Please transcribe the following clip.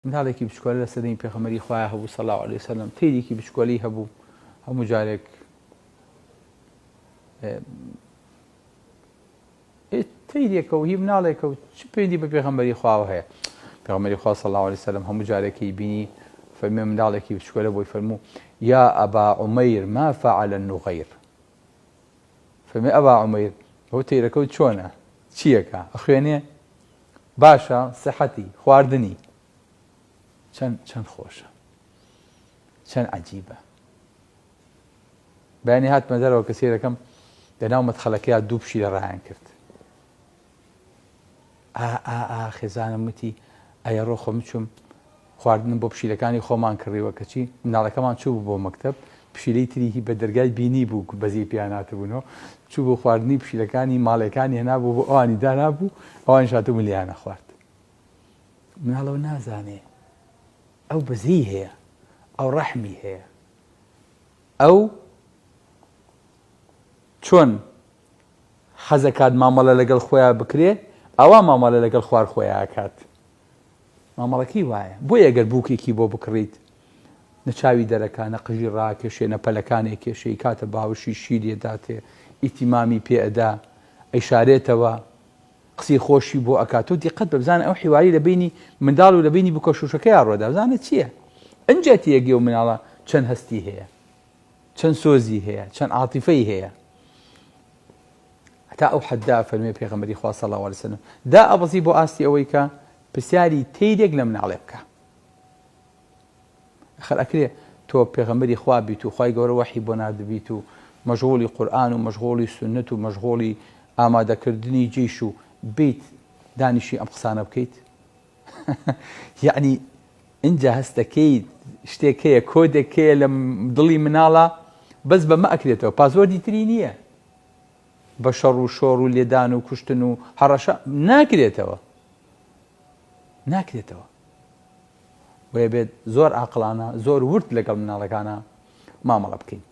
منداڵێکی بچکۆلە لە سەردەمی پێغەمبەری خوایە هەبوو صلی اللە علیە وسلم تەیرێکی بچکۆلەی هەبوو هەموو جارێک تەیرێکە و هی مناڵێکە و چ پەیوەندی بە پێغەمبەری خواوە هەیە؟ پێغەمبەری خوا صلی اللە علیە وسلم هەموو جارێکی بینی فەرمی منداڵێکی بچکۆلە بۆی فەرموو یا ئەبا عومەیر ما فعل النغیر فەرمی ئەبا عومەیر ئەو تەیرەکە و چۆنە چییەکە ئەخوێنێ باشە سحەتی خواردنی چەند چەند خۆشە چەند عجیبە بەیانی هاتمە دەرەوە کە سەیرەکەم لەناو مەدخەلەکەیا دوو پشیلە ڕایان کرد. ئا ئا ئا خێزانم وتی ئەیەڕۆ خۆ بچوم خواردنم بۆ پشیلەکانی خۆمان کڕیوە کەچی مناڵەکەمان چوو بوو بۆ مەکتەب پشیلەی تری هی بە دەرگای بینی بوو بەزی پێیان هاتبوونەوە چوو بۆ خواردنی پشیلەکانی ماڵەکانی هێنابوو بۆ ئەوانی دانابوو ئەوانیش هاتبوون لێیانە خوارد. مناڵەوە نازانێ ئەو بەزەی هەیە ئەو ڕەحمی هەیە ئەو چۆن حەزەکات مامەڵە لەگەڵ خۆیا بکرێ ئاوا مامەڵە لەگەڵ خوار خۆیا ئەکات مامەڵەکەی وایە بۆیە گەر بووکێکی بۆ بکڕیت نە چاوی دەرەکا نە قژی ڕاکێشێ نە پەلەکانێ کێشێ کاتە باوشی شیری ئەداتێ ئیتیمامی پێ ئەدا ئەیشارێتەوە قسەی خۆشی بۆ ئەکات تۆ دیقەت بە بزانە ئەو حیواری لە بینی منداڵ و لە بینی بکە شوشەکەیا ڕۆدا بزانە چییە ئەنجا تێگەی و مناڵە چەند هەستی هەیە چەند سۆزی هەیە چەند عاتیفەی هەیە هەتا ئەو حەددا فەرمێ پێغەمبەری خوا صلی الله علیه وسلم دا ئەبەزی بۆ ئاستی ئەوەی کە پرسیاری تەیرێک لە مناڵێ بکە ئەخر ئەکرێ تۆ پێغەمبەری خوا بیت و خوای گەورە وەحی بۆ ناردبیت و مەشغوڵی قورئان و مەشغوڵی سوننەت و مەشغوڵی ئامادەکردنی جەیش و بیت دانیشی ئەم قسانە بکەیت یەعنی ئینجا هەستەکەیت شتێک هەیە کۆدێک هەیە لە دڵی مناڵە بەس بەمە ئەکرێتەوە پاسۆردی تری نییە بە شەڕ و شۆڕ و لێدان و کوشتن و هەڕەشە ناکرێتەوە ناکرێتەوە بۆیە بێت زۆر ئاقڵانە زۆر ورد لەگەڵ مناڵەکانە مامەڵە بکەین.